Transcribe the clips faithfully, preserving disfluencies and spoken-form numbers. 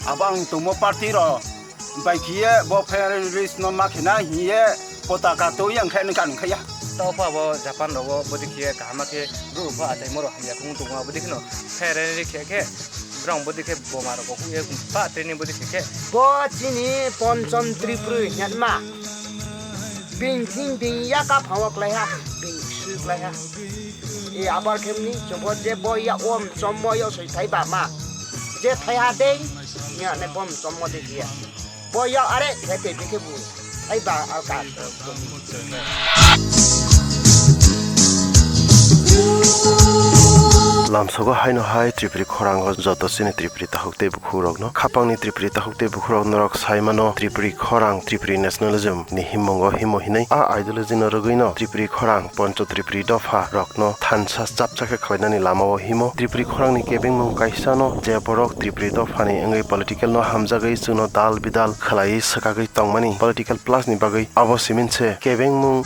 Abo ang tongmo party rok bai khiye bo federalist no ma khina hiye potaka twi ang khe nang kanu khaya. Tao pha bo Japan rogo bodi khiye kahama khe bru pha achai moro hamya khung tongo bodi kheno federalist khe khe brong bodi khe boma rogo khuye pa training bodi khe khe. Bo chini Ponchom Tripuri hinma. Bing thing bing ya ka phawa klai ha, bing su klai ha. E abar khemni chobot je bo ya om chom mo ya soi thai ba ma. Je thai ha dei, ya ne bom chom mo de ya. Bo ya are khe te bikhe bu. Thai ba al ka. Lamsogo haino hai Tripuri khorango joto chini Tripuri tahuk tei bukhurokno khapangni Tripuri tahuk tei bukhurok norok saimano Tripuri khorang Tripuri nationalism ni himungo himo hinwi a ideology no rwgwino Tripuri khorang Poncho Tripuri dopha rokno thansa chapsa khe khlainani lamao himo. Tripuri khorangni kebengmung kaisano je borok Tripuri dophani wngwi political no hamjagwi chwngno dal bidal khlaiwi swkagwi tongmani political plus ni bagwi abo simin se kebengmung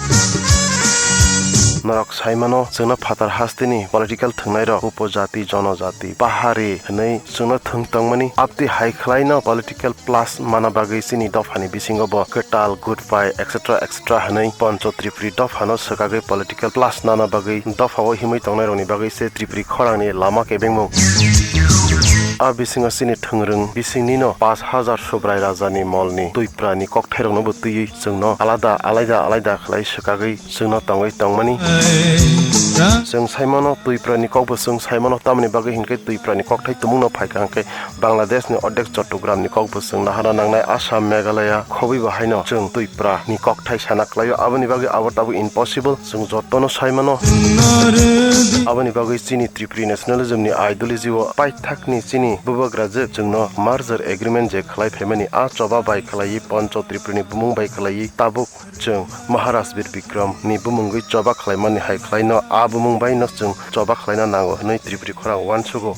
norok saimano chwngno phatar hasteni political thwngnairok upojati, jonojati, pahari hwnwi chwngno thwng tongmani. Abdi hai khwlaino political plus mana bagwi chini dophani bisingo bo kwtal, good bye, et cetera, et cetera hwnwi Poncho Tripuri dophano swkagwi political plus nana bagwi dophao himwi tongnairokni bagwi se Tripuri khorangni lama kebengmung. A bisingo chini thwngrwng bisingnino pash hajar Subrai Rajani molni Twiprani kokthairoknobo twiwi chwngno alada, alaida, alaida khlai swkagwi chwngno tongwi tongmani. Chwng saimano Twiprani kokbo chwng saimano, tamoni bagwi hinkhe Twiprani kokthai tumungno phaikha hinkhe Bangladeshni ordek Chottogramni kokbo chwng nahana nangnai, Assam, Meghalaya khobwi bo haino chwng Twiprani kokthai sana klaio, aboni bagwi abo tabuk impossible, chwng jotono saimano. Aboni bagwi chini Tripuri nationalism ni ideology o paithakni chini bubagra je chwngno merger agreement je khlai phaimani a choba bai khlaiwi Poncho Tripuri ni bumung bai khlaiwi tabuk chwng Maharaj Bir Bikram ni bumungwi choba khlaimani hai khlaino a bumung bai no chwng choba khlaina nango hwnwi Tripuri khorang uansugo.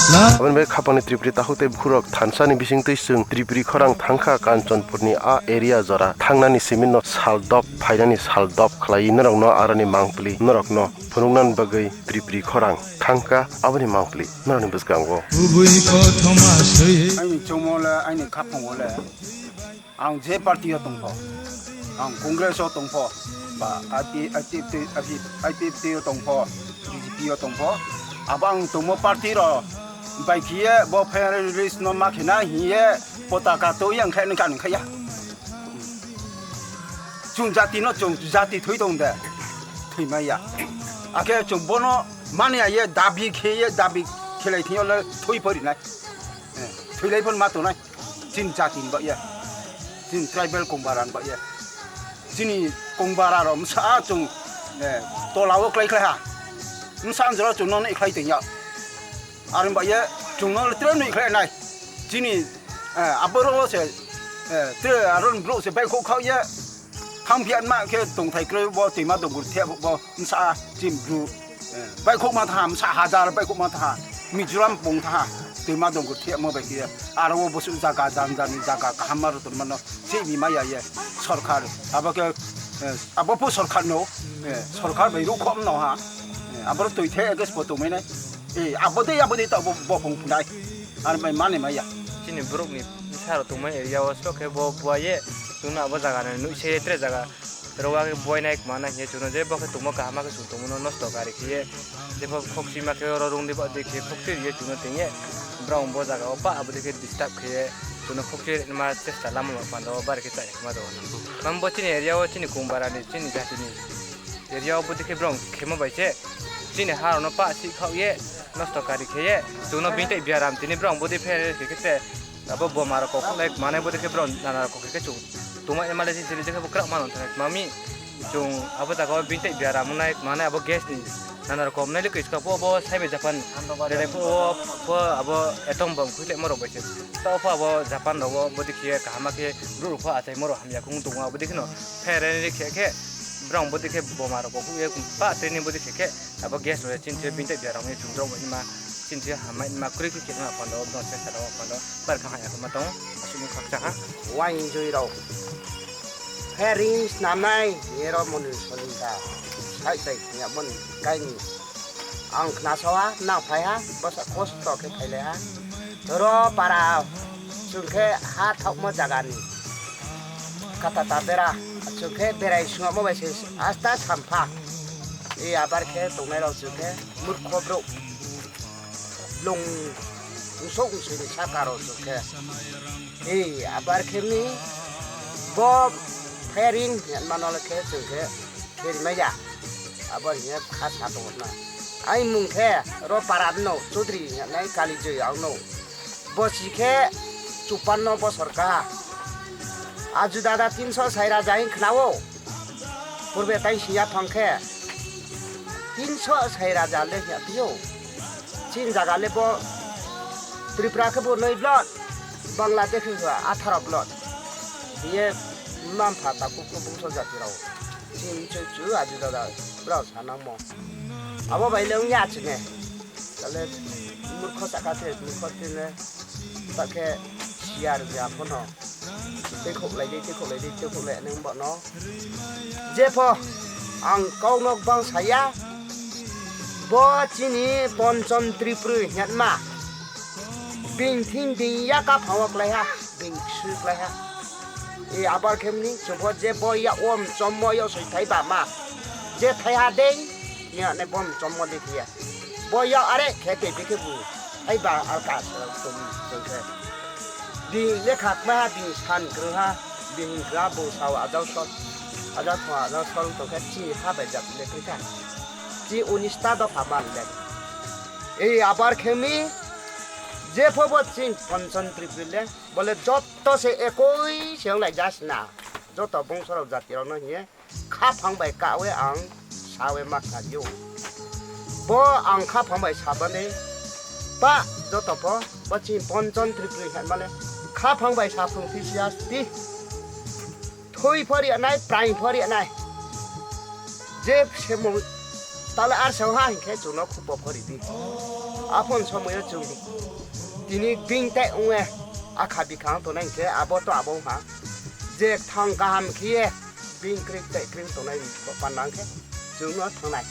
Aboni bai khapangni Tripuri takhuk tei bukhurok thansa ni bisingtwi chwng Tripuri khorang thangkha Kanchanpur ni a area jora thangnani simin no sal dop phainani sal dop khlaiwi norokno aroni mangpili norokno phunuknani bagwi Tripuri khorang thangkha aboni mangpili norokni bwskango. Kubui kothoma swi. Aini chongmo le, aini khaphango le, ang je party o tongpho, ang Congress o tongpho, ba I P F T o tongpho, B J P o tongpho, abo ang tongmo party ro bai khiye bo federalist no ma khina hiye potaka twi ang khe nang kanu khaya. Chwng jati no chwng jati thwi tong de. Thwi maya. Akhe chwng bono mani aye dabi kheye dabi khelai thwiyo le thwi pori nai. Eh, thwi lai phon ma tonai. Chin jati ni ba ya. Chin tribal kongbara ni ba ya. Chini kongbara ro msa chwng, eh, tola o klai klai ha. Msa anjra chwng no ni khlai tong ya. Aro ba ye chwng no le tre nui khlai nai. Chini, eh, aboro se, eh, tre aro bro se bai khok khao ye. Kham phiya ma khe tongthai kroi bo twima donggur the bo msa chim bru. Eh, bai khok ma tha msa hajar bai khok ma tha. Mizoram pong tha twima donggur the mo bai khe. Aro bo su jaga jan jan jaga kaham ma ro ton mano. Chini ma ya ye sorkar. Abo khe, eh, abo po sorkar no. Eh, sorkar bai ru khom no ha. Eh, abo twi the ges po tongmai nai. Eh, abo de abo de ta bo, bo pong punai. Ar bai mani ma ya. Chini borok ni bwsa rok tongmani area o sok khe bo buai ye. Chwngno abo jaga ni nui se tre jaga. Rok age buai nai ma nai ye chwngno je bo khe tongmo kaham khe chwng tongmo no nosto gari khe ye. Je bo khok sima khe oro rung di ba de khe khok sui ye chwngno teng ye. Borok bo jaga o ba abo de khe disturb khe ye. Chwngno khok sui ma chesta lama ma pando bari khe chai ma do. Mam bo chini area o chini kung bara ni chini jati ni. Area o bwtwi khe borok khemo bai se chini ha rokno pa si khao ye nosto kari khe ye chwngno bini tei biaram tini borok bwtwi phe khe te abo boma rok kok lai manai bwtwi khe borok nana rok kok khe chwng tuma emergency chini je khe bo kwrak mano thang mami chwng abo jaga o bini tei biaram wngnai manai abo gas ni nana rok kom nai le koi sika bo bo sai bai Japan belai pho bo pho abo atom bomb khui le mo rok bai se ta pho abo Japan rok o bwtwi khe kaham khe bru rok pho achai mo rok hamya khung tongo abo dikhe no. Phereni khe khe borok bo dikhe boma rok bo hubui ba training bo dikhe khe abo gas rok chini thwiwi bini tei biaram ni chwng borok bo hima chini thwiwi hamai ma kwrwi khe khe ma phono borok se sara o phono bar kha haya ma tongo aswk khakcha kha. Wainjui rok phe ring snamnai ero moni solinta sai sai ya moni kaini. Ang khnasoha nang phaiha bwsa kosto khe khailaiha. Ro para chwng khe ha thokma jagani kata ta bera chwng khe berai swngmo bai se asta sampha. E abar khe tongnai rok chwng khe murkho bro. Lung usok usoi ni saka rok chwng khe. E abar khe ni bo firing mano le khe chwng khe. Khe rimaya. Abo hiya kha sa tongo na. Ai mung khe ro para no Chaudhary hinai Kali Joy ang no. Bosi khe chupanno bosor ka. Aju dada tinso sai raja hin khnao. Purbe tai siya phang khe. Tinso sai raja le hiya tio. Chin jaga le bo Tripura khe bo noi blot. Bangladesh khe bo atharo blot. Ye mam pha ta kuk kuk bungso jati rao. Chini chu chu aju dada brao sanang mo. Abo bai le wngya chine. Tale murkho saka the murkho tine. Ta khe siar ja phono. Tei khok lai dei, tei khok lai dei, tei khok lai nang bono. Jepho ang kau nok bang saya. Bo chini Ponchon Tripuri hetma. Bing thing bing ya ka phawa klai ha. Bing su klai ha. E abar khemni chumbo je bo ya om chommo ya soi thai ba ma. Je thai ha dei ya ne bom chommo de ya. Bo ya are khe te bi khe bu. Thai ba al ka sa tum tum khe. Bing le khak ma ha bing san kru ha. Bing gra bo sao ajau sol. Ajau thwa ajau sol to khe chi ha bai jat le kri kha. Chi unista do pha man le. E abar khemni je pho bo ching Ponchon Tripuri le. Bole jotto se ekoi se wng lai jas na. Joto bongso rok jati rok no hiye khaphang bai kawe ang sawe ma kha dio. Bo ang khaphang bai sabani ba joto pho bo chini Ponchon Tripuri hwnmale khaphang bai sa phung phi siya ti. Thoi phori anai, praing phori anai. Je semung tala ar sa ha hinkhe chwngno khupo phori di. Aphon somoyo chwng tini bing tai ongwe akha bikha tonai hinkhe abo to abo ha. Je thang kaham khiye bing krik tai kring tonai panda hinkhe chwngno thangnai.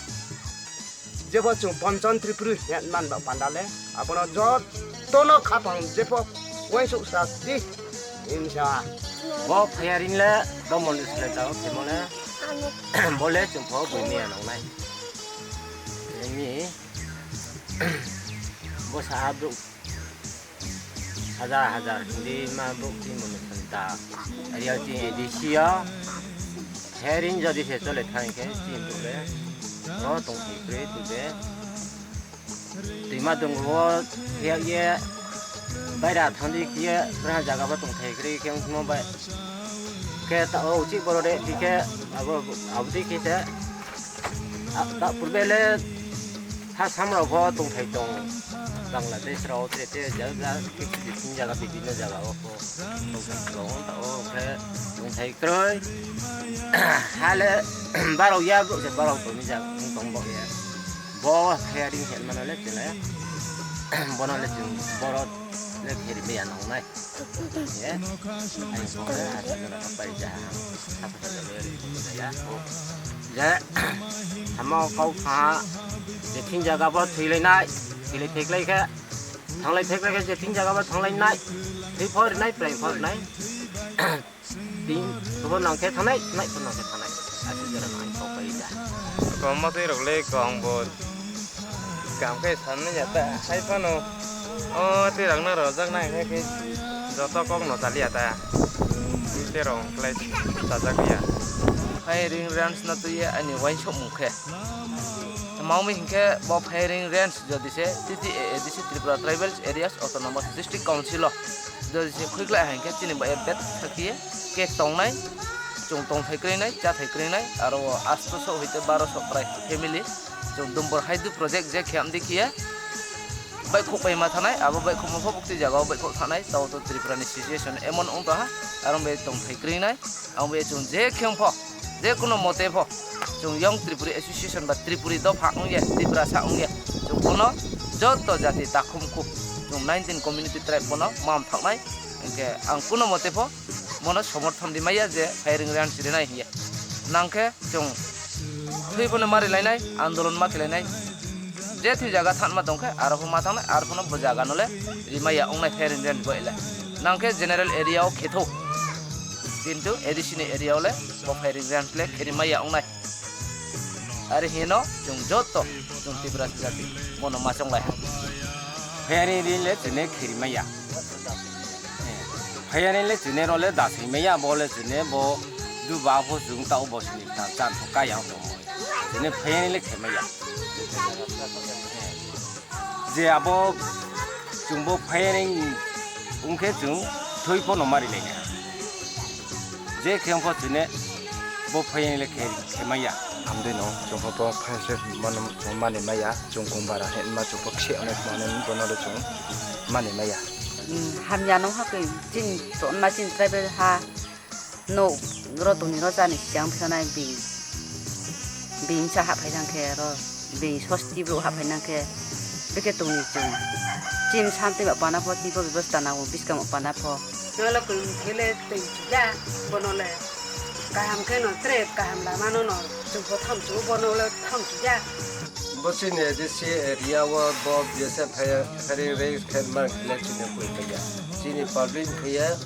Jebo chwng Ponchon Tripuri hwnman ba panda le, abono jotono khaphang jepho uaisuk sa di hinsa. Bo firing le domon le sle tao themo le, bo le chwng pho bui miya nang nai. Ini bo sa abduk. Hajar hajar hindi ma buk tin mo nuksan ta. Ariya tin edisi ya. Hearing jadi se chole thang ke tin buk le. Ro tong ti kre tu de. Tui ma dung ro ya ye. Baira thang di kiye bra jaga ba tong thai kre ke mo bai. Ke ta o uchi boro de ki ke abo abdi ki te. A, ta purbe le ha samrok bo tongthai tong. Bangladesh rok te te ja ja khe khe tin jaga bibinno jaga o ko tongthai tong ta o khe tongthai kroi. Ha le barok ya bro se barok tongni jaga tong bo ya. Bo khe ring hel mano le chele. Bono le chwng borok le khe ri ya nang nai. Ye, ang songkhe aswk jora khe pai ja. Saka saka le ri ya. Je, hamo kau pha, je thing jaga bo thwi lai nai, thwi lai thik lai khe, thang lai thik lai khe, je thing jaga bo thang lai nai, thwi phor nai, plai phor nai. Tin, bo nang khe thanai, nai bo nang khe thanai. Aswk jora nang kok pai da. Kom ma twi rok le kong bo. Kam khe sanni ya ta, hai phano. O twi rok no rojak nai khe khe joto kok no chali ya ta. Twi rok khlai chajak ya. Hai ring rans na twi ani wain sok mung khe. Tamo mi hinkhe bo firing range jodi se T T A A D C Tripura Tribal Areas Autonomous District Council o jodi se khuiklai hinkhe chini bai bet thakye cake tongnai, chwng tongthai kwrwinai, chathai kwrwinai, aro o astoso hoite baroso prai family chwng Dumbur Haidu project je khe amdi khiye baikhuk bai ma thanai, abo baikhuk ma pho bukti jaga o baikhuk thanai, tao to Tripura ni situation emon wng tongha, aro bai tongthai kwrwinai. Ang bai chwng je khe wng pho, je kuno mote pho, chwng Young Tripuri Association ba Tripuri dopha wng ye, Tiprasa wng ye, chwng bono joto jati takhum kuk, chwng nineteen community tribe bono mam thoknai, hinkhe ang kuno mote pho bono somorthon di maya je firing range rinai hiye. Nangkhe chwng thwi bono ma rilainai, andolon ma khlainai, Je thwi jaga thanma tongkhe, aro pho ma thangnai, aro phono bo jaga no le rimaya ongnai firing range bo ele. Nangkhe general area o khetho. Kintu A D C ni area o le bo firing range le khe rimaya ongnai. Ari hino chwng joto chwng Tiprasa jati bono ma chonglai ha. Firing range le chwne khe rimaya. Firing le chwne ro le da swi maya bo le chwne bo du ba pho chwng ta o bo sini ta chan pho ka yang tongmo. Chwne firing le khe maya. Je abo chwngbo firing wngkhe chwng thwi phano mari laina. Je khe wngkha chwne bo firing le khe, khe maya. Hamdeno chwngbo bo firing mano chwng mani maya, chwng kung bara hinma chwngbo khe onek mano bono le chwng mani maya. Hmm, hamya no hakhe chini tongma chini tribal ha. Nok ro tongni ro chani chang phai nai bini. Bini cha haphai nang khe ro bini sosti bro haphai nang khe bikhe tongni chwng. Chini santi ba pana pho tipo bebosta nango biskang ba pana pho. Nolo kung thele tei chuja bono le kaham khe no tre kaham lama no no chwng pho tham chu bono le tham chuja. Bo chini A D C area o bo B S F firing range khe mang le chini pui kaya. Chini public kaya.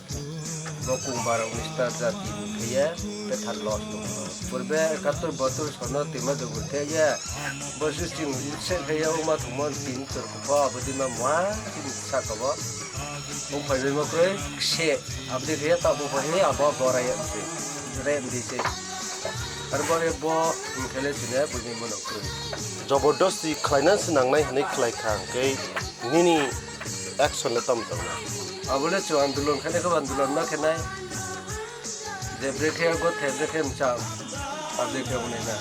Bo kung barok ni star jati ni khe ye bethar loss tongo. Purbe ekattor bottor sono twima dogo khe ye bo se chwng se khe ye wngma thwngma tin tor khe pho abo dima mua chini saka bo. Wng phai bai ma kwrwi se aboni khe ye tabuk bo he abo bo rai ya se rai mdi se. Ar bo ye bo wng khe le chini buini mono kwrwi. Jobordosti khlaina se nangnai hinwi khlai kha hwnkhe nini action le tamo tong na? Abo le chwng andolon khainai khe andolon ma khainai. Je brekhe go the brekhe mchang. Public khe hwnwi na.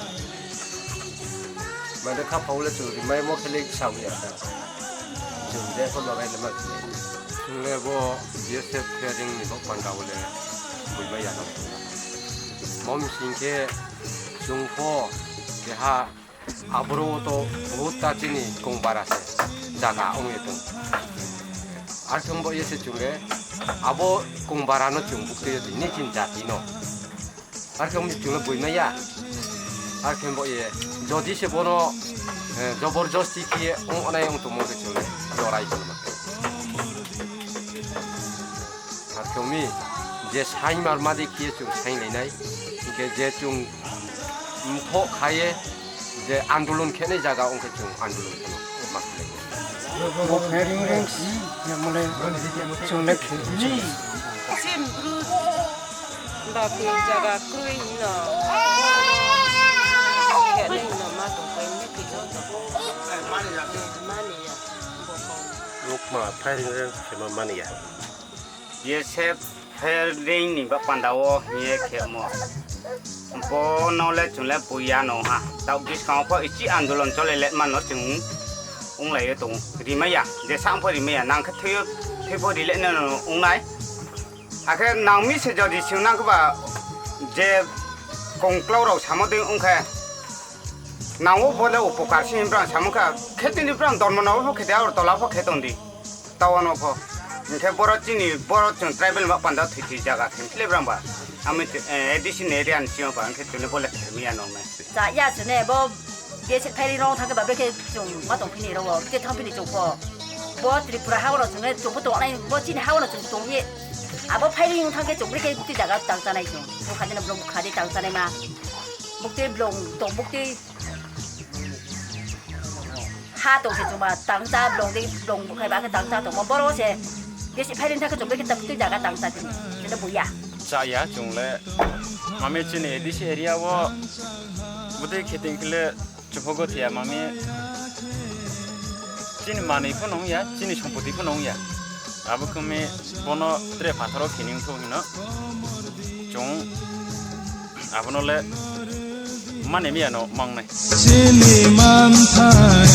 Mane kha phau le chwng rimai mo khe le cham ya. Chwng je ko lorai le ma khe. Chwng le bo B S F khe ring ni bo panda bo le bui ma ya no. Mo msing khe chwng pho keha Aboro o to bahut ta chini kong bara se jaga ong ye tong. Ar thung bo ye se chwng le abo kong bara no chwng buk twi ni chin jati no. Ar thung chwng le bui ma ya. Ar thung bo ye jodi se bono, eh, jobor josti khe ong onai ong tong mo se chwng le jorai tong ma. Ar thung mi je sai mar ma de khe chwng sai lai nai. Hingke je chwng mtho khaye je andolon khenai jaga ongkhe chwng andolon kheno ma khlai. Bo firing range ya mole chwng le khe. Sim bru ba khe jaga kroi no. Khenai no ma tong pai ni khe joto. Mani ya. Bo ko. Rukma firing range khema mani ya. B S F firing ni ba panda o hiye khe mo. Bono le chwng le buya no ha. Tao biskang pho ichi andolon chole le mano chwng ung lai tong. Rimaya, je sam pho rimaya, nang khe thwi, thwi pho rile no no ung nai. Akhe nang mi se jodi chwng nang ba je kongklau rok samo de ung khe. Nang o bole upokar si himbra samo kha. Khe tini bra dormo no pho khe de aur tola pho khe ton di. Tawano pho. Hingkhe borok chini, borok chwng tribal ma panda thwi thwi jaga khe philip rang ba. Ami, eh, A D C ni area ni sima ba, hingkhe chwngno bole khe miya nong nai. Cha ya chwngno bo bese phairi rong thangkhe ba, bekhe chwng ma tong phini rw, bikhe thang phini chwng pho. Bo Tripura ha oro chwngno chwng pho tong nai, bo chini ha oro chwng tong ye. Abo phairi rong thangkhe chwng bikhe bukti jaga tang chanai chwng. Bukha dino blong bukha di tang chanai ma. Bukti blong tong bukti. Ha tong se chuma tang cha blong de blong khai ba khe tang cha tong mo boro se besi phairin thak chum de kitab twi jaga tang cha tini chini buya. Cha ya chungle mami chini A D C area o bwtwi khiting khle chuphugo thiya mami chini manwi phano wngya chini sompoti phano wngya abo khe wngwi bono tre pathoro khini wngthok hino chwng. Abono le mani miya no mangnai. Chini manthai.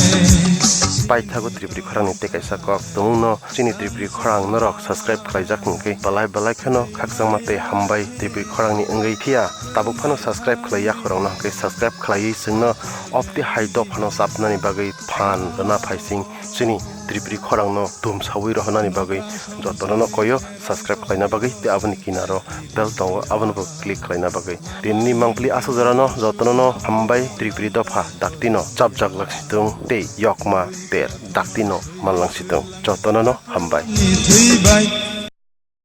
Paithago Tripuri khorang ni tei kaisa kok tongmung no chini Tripuri khorang norok subscribe khlaijak hwnkhe belai belai kheno khakchangma tei hambai Tripuri khorang ni wngwi phiya tabuk phano subscribe khlai yakhorok no hwnkhe subscribe khlaiwi chwngno opti hai dophano chapnani bagwi phan rwna phaising chini Tripuri khorang no tum sawi rohornani bagwi jotono no koyo subscribe khlaina bagwi tei aboni kinaro bell tongo abono bo click khlaina bagwi. Tinini mangpili aswk jorano jotono no hambai. Tripuri dopha daktino chapjak laksitung tei yokma ter daktino manlangsitwng. Jotono no hambai. Ni thwi bai